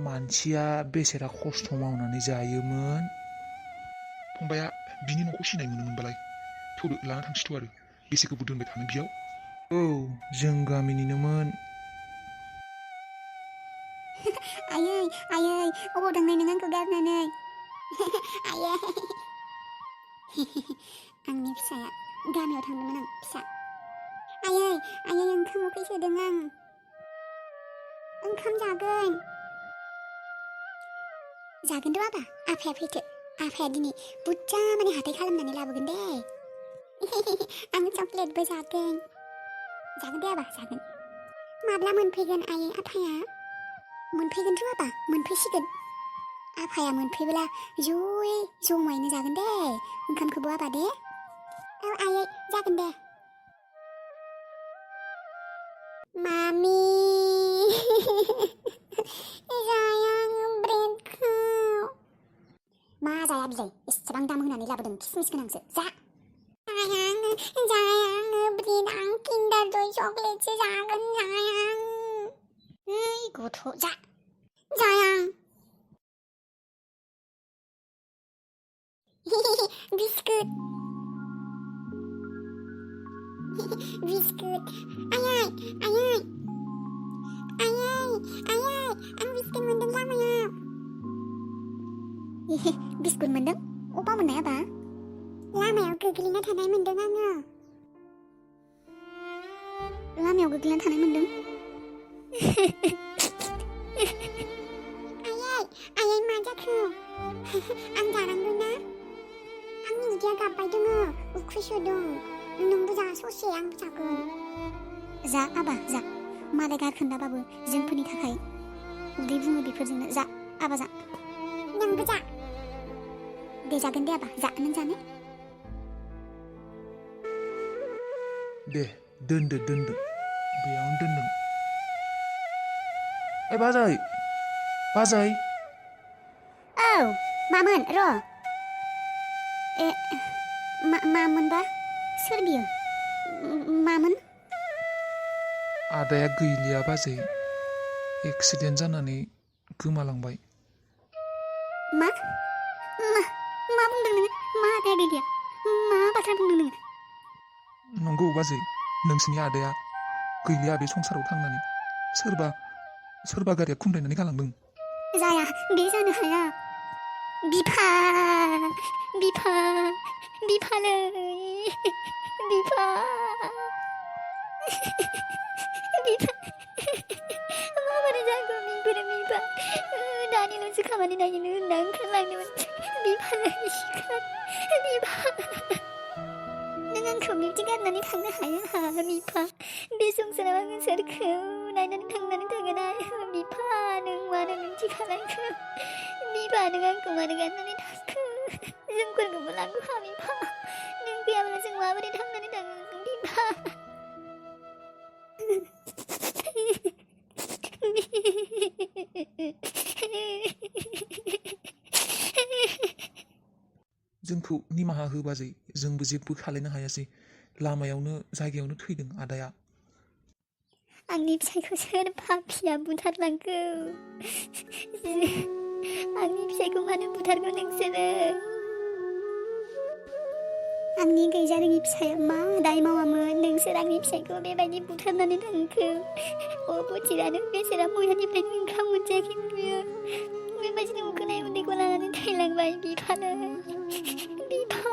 मानसिया बेसेरा खस्थ' मावनानै जायोमोन। फंबाया बिनि न'खौ सिनाय मोनोमोनबालाय थौदो लाना थांसैथ' आरो बेसे गोबाव दोनबाय थानो बियाव। औ जों गामिनिनोमोन। आयै अबाव थांनाय नों आंखौ गारनानै आयै आंनि फिसाया गामियाव थांदोंमोन आं फिसा। आयै ओंखाम उखै सोदों आं ओंखाम जागोन थ' आफाया फैथो आफाया दिनै बुरजा माने हाथाय खालामनानै लाबोगोन दे आं चकलेटबो जागोन दे आबा जागोन। माब्ला मोनफैगोन आयै आफाया? मोनफैगोनथ' आबा मोनफैसिगोन। आफाया मोनफैब्ला जमायैनो जागोन दे ओंखामखौबो आबा दे। औ आयै जागोन दे। मामि जाया आङो ब्रेडखौ। मा जाया बिलाय एसेबां दाम होनानै लाबोदों किसमिस गोनांसो जा। जाया आङो ब्रेड आं किन्डार जय चकलेटसो जागोन जाया आं। गथ' जाया आं। बिस्कुट आयै आं बिस्कुट मोनदों लामायाव। बिस्कुट मोनदों? अबा मोननाय आबा? लामायाव गोग्लैना थानाय मोनदों आङो। लामायाव गोग्लैना थानाय मोनदों? आयै मा जाखो? आं जानांगौ ना? आंनि उदैया गाबबाय दङ उखै सोदों। नोंबो जा ससे आंबो जागोन। जा आबा जा मालाय गारखोन्दाबाबो जोंफोरनि थाखाय उदै बुङो बेफोरजोंनो जा आबा जा। नोंबो जा। दे जागोन दे आबा जा नों जानो? दे दोनदो बेयावनो दोनदों। बाजै औ मामोन र'। मामोनबा सोर बियो मामोन? आदाया गैलिया बाजै एक्सिडेन्ट जानानै गोमालांबाय। मा बुंदों नोङो? मा आदाया गैलिया? मा बाथ्रा बुंदों नोङो? नंगौ बाजै नोंसिनि आदाया गैलिया बे संसाराव थांनानै सोरबा गारिया खुन्दायनानै गालांदों। जाया बे जानो हाया। बिफा नै बिफा माबोरै जाखो बेफोरो बिफा? दानिल'सो खामानि नागिरनो होनना ओंखारलांदोंमोन। बिफा नै सिखार बिफा। नों आंखौ बिब्दि गारनानै थांनो हाया बिफा। बे संसाराव आङो सोरखौ नायनानै थांनानै थागोन बिफा? नों मानो बिब्दि खालामखो बिफा? नों आंखौ मानो गारनानै थांखो? जोंफोरखौबो लांफा बिफा। नों गैयाब्ला जों माबोरै थांनानै थागोन बिफा? जोंखौ निमाहा हो बाजै जोंबो जेबो खालायनो हायासै। लामायावनो जायगायावनो थैदों आदाया। आंनि फिसायखौ सोर पापिया बुथारलांखो? आंनि फिसायखौ मानो बुथारखो नोंसोरो? आंनि गैजारोङि फिसाया मा दाय मावामोन नोंसोर आंनि फिसायखौ बेबायदि बुथारनानै थांखो? बुथिरानो बेसेरा मैयानिफ्रायनो ओंखाम मोनजायाखैमोन बियो। बेबायदिनो उखैनाय उदैखौ लानानै थैलांबाय बिफानो। बिफा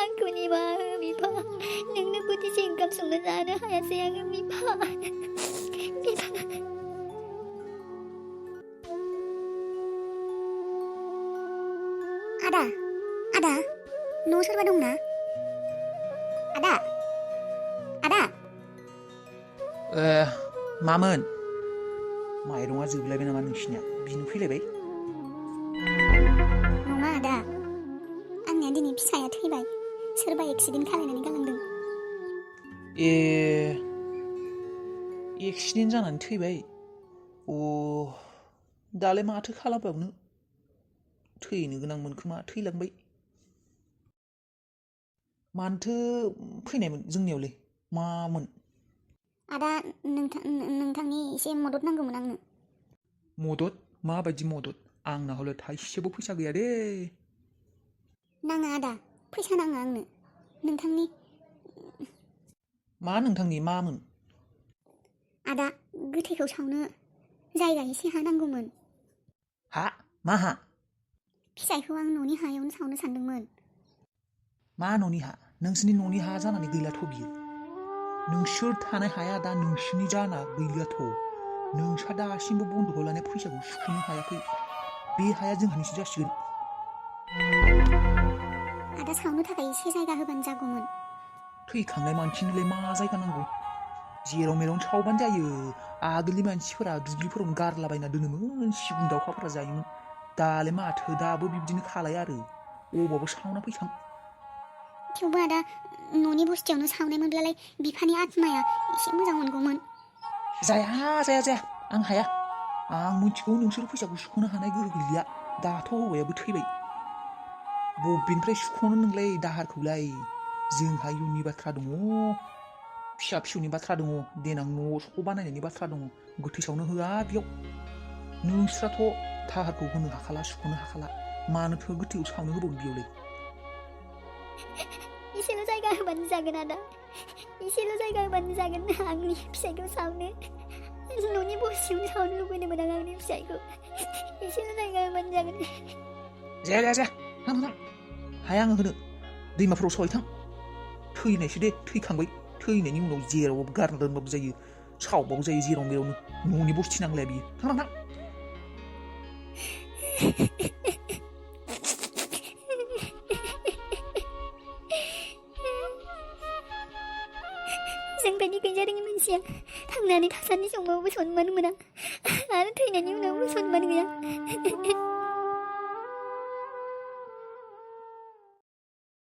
आंखौ निमाहा हो बिफा। नोंनो बोथिसे ओंखाम संना जानो हायासै आङो बिफा। आदा न'आव सोरबा दंना? आदा मामोन? माइरङा जोबलायबाय नामा नोंसिनिया? बिनो फैलायबाय? नङा आदा आंनिया दिनै फिसाया थैबाय। सोरबा एक्सिडेन्ट खालायनानै गालांदों। एक्सिडेन्ट जानानै थैबाय? दालाय माथो खालामबावनो थैनो गोनांमोन खोमा थैलांबाय। मानोथो फैनायमोन जोंनियावलाय मामोन? आदा नोंथांनि एसे मदद नांगौमोन आंनो। मदद? माबायदि मदद आंना हले थाइसेबो फैसा गैया दे नाङा आदा फैसा नाङा आंनो नोंथांनि मा नोंथांनि मामोन आदा गोथैखौ सावनो जायगा एसे हा नांगौमोन हा मा हा फिसाइखौ आं न'नि हायावनो सावनो सानदोंमोन मा न'नि हा नोंसोरनि न'नि हा जानानै गैलाथ' बियो नोंसोर थानाय हाया दा नोंसोरनि जाना गैलियाथ' नोंस्रा दासिमबो बन्द'कआव लानाय फैसाखौ सुख'नो हायाखै बे हाया जोंहानिसो जासिगोन आदा सावनो थाखाय एसे जायगा होबानो जागौमोन थैखांनाय मानसिनोलाय मा जायगा नांगौ जेराव मेरावनो सावबानो जायो आगोलनि मानसिफोरा दुब्लिफोरावनो गारलाबायना दोनोमोन सिगुन दाउखाफोरा जायोमोन दालाय माथो दाबो बिब्दिनो खालाय आरो अबावबो सावना फैखां थेवबो आदा न'नि बस्तियावनो सावनायमोनब्लालाय बिफानि आत्माया एसे मोजां मोनगौमोन जाया आं हाया आं मिथिगौ नोंसोर फैसाखौ सुख'नो हानाय गोहो गैलिया दाथ' हौवायाबो थैबाय बबेनिफ्राय सुख'नो नोंलाय दाहारखौलाय जोंहा इयुननि बाथ्रा दङ फिसा फिसौनि बाथ्रा दङ देनां न' स' बानायनायनि बाथ्रा दङ गोथै सावनो होआ बेयाव नोंस्राथ' दाहारखौ होनो हाखाला सुख'नो हाखाला मानोथो गोथैखौ सावनो होबावनो बेयावलाय एसेल' जायगा होबानो जागोन आदा एसेल' जायगा होबानो जागोन आंनि फिसाइखौ सावनो न'नि बस्तियावनो सावनो लुबैदोंमोन आं आंनि फिसाइखौ एसेल' जायगा होबानो जागोन जाया थां हाया आङो होनो दैमाफोराव सहैथां थैनायसो दे थैखांबाय थैनायनि उनाव जेरावबाबो गारना दोनबाबो जायो सावबाबो जायो जेराव मेरावनो न'नि बस्ति नांलाया बियो थां जोंबायदि गैजारोङि मानसिया थांनानै थासान्दि समावबो सनमान मोना आरो थैनायनि उनावबो सनमान गैया